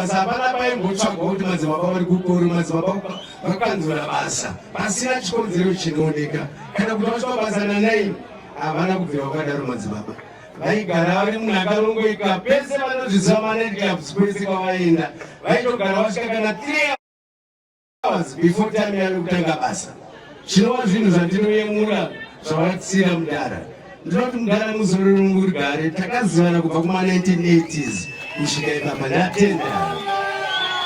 pabasa hapana paimbotsvagwa kuti madzibaba vari kukoro, madzibaba vakanzura basa pasina chikonzero chinooneka, kana kuti vasvika basa na9. Havana kubvira vakadaro. Madzibaba vaigara vari munhu akarongoika. Pese vanozviziva, manight clubs kwese kwavaenda, vaitogara vasvika kana 3 hours before time yave kutanga basa, zvinova zvinhu zvandinoyemura zvavatsira mudhara. Ndinoti mudhara, muzororo murugare. Takazivana kubva kuma1980s kusvika ipapa. Ndatenda.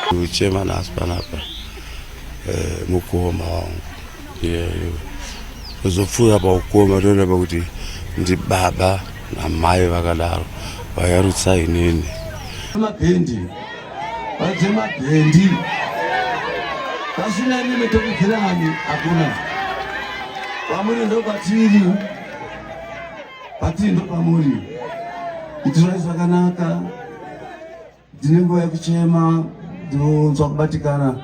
Kuchema nhasi panapa mukoma wangu iyeyo kuzopfuura paukoma, toenda pakuti ndibaba namai vakadaro vayarutsa inini. Mabhendi vadze mabhendi, pasina imimi tokubvirani, hakuna. Pamuri ndo patiri, patiri ndo pamuri. Itirai zvakanaka. Ndine nguva yekuchema, ndinonzwa kubatikana.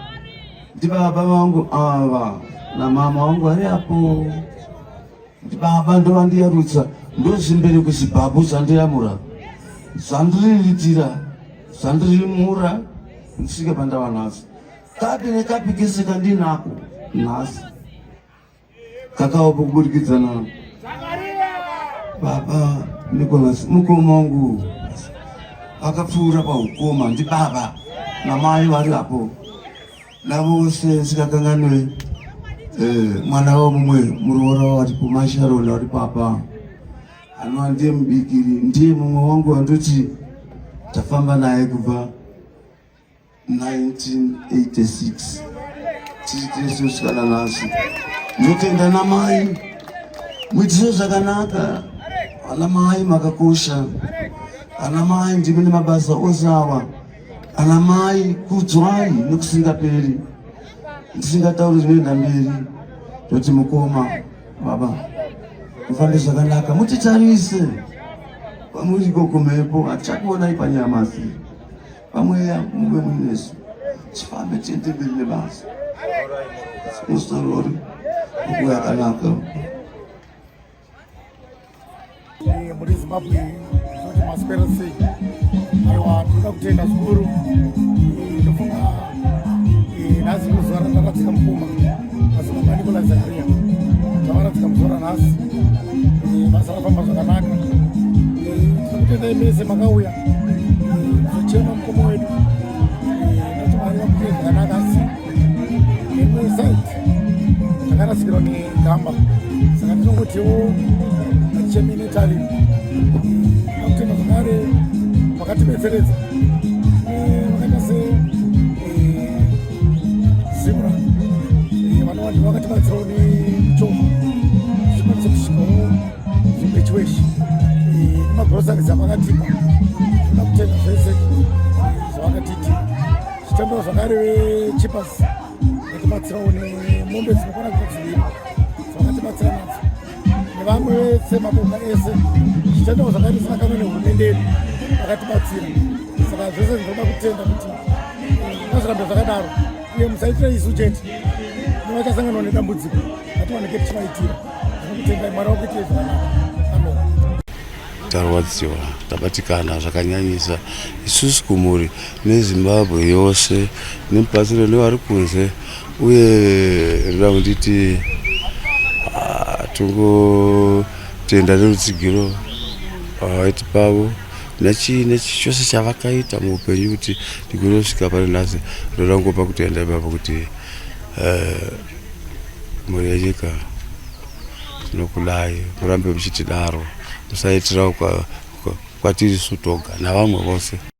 Ndibaba vangu ava namama vangu vari apo. Ndibaba ndovandiyarutsa, ndozvimberi kuzibhabhu zvandiyamura, zvandiriritira, zvandirimura ndisvike pandava nhasi. Kapi nekapi kese kandinako nhasi kakaopo kuburikidza na baba Nicholas, mukoma wangu akapfuura paukoma. Ndibaba namai vari apo navose. Sikakanganwe mwana wavo mumwe, muroora waripo, Masharon vari papa, anova ndiye mubikiri, ndiye mumwe wangu wandoti tafamba naye kubva 1986 tiri tese kusvika nanhasi. Ndinotenda namai, muitire zvakanaka. Ana mai makakosha, ana mai ndimi nemabasa ose awa. Ana mai kudzwai nekusingaperi. Ndisingatauri zvinoenda mberi, toti mukoma, baba, mufambe zvakanaka, mutitarise pamuri ikoko mhepo. Hatichakuonai panyama, asi pamweya muve muinesu. Tifambe tiende mberi nebasa. Musarori nguva yakanaka. Muri Zimbabwe tinoti maswera sei? Aiwa, tinoda kutenda zvikuru. Ndofunga nhasi muzuva randaradzika mukoma madzibaba Nicolas Zakaria, tavaradzika muzuva ranhasi. Basa rafamba zvakanaka. Tinokutendai mese makauya kuzochema mukoma wedu. Noti Mwari vakuitire zvakanaka, asi imwe side takarasikirwa negamba, saka tinongotiwo achemi netariro. Nakutenda zvakare vakatibetseredza, vakaita se ZIMRA, vanova ndivo vakatibatsirawo nemuchovha tichikwanisa kusvikawo nzvimbo yeChiweshe, nemagroceries avakatipa. Toda kutenda zvese zvavakatiitira. Zvitendero zvakare veChipaz vakatibatsirawo nemombe dzinokwana kuita dziviri dzavakatibatsira nadzo, nevamwe vese, maboka ese. Zvitendero zvakare tisingakana nehurumende yedu vakatibatsira. Saka zvese ndinoda kutenda kuti ngazvirambe zvakadaro, uye musaitira isu chete, nevachasanganawo nedambudziko ngatiwanike tichivaitira. Ndinokutendai, Mwari wakuitire zvakanaka. Amen. Tarwadziwa, tabatikana zvakanyanyisa isusu kumhuri neZimbabwe yose nemubatsiro nevari kunze. Uye ndoda kunditi tongotenda nerutsigiro vaitipavo nechii nechi chose chavakaita muupenyu kuti ndigone pari nhasi. Ndoda kungopa kutenda ipapo kuti mhuri yenyika tinokudai, murambe muchitidaro, musaitirawo kwatiri su toga navamwe vose.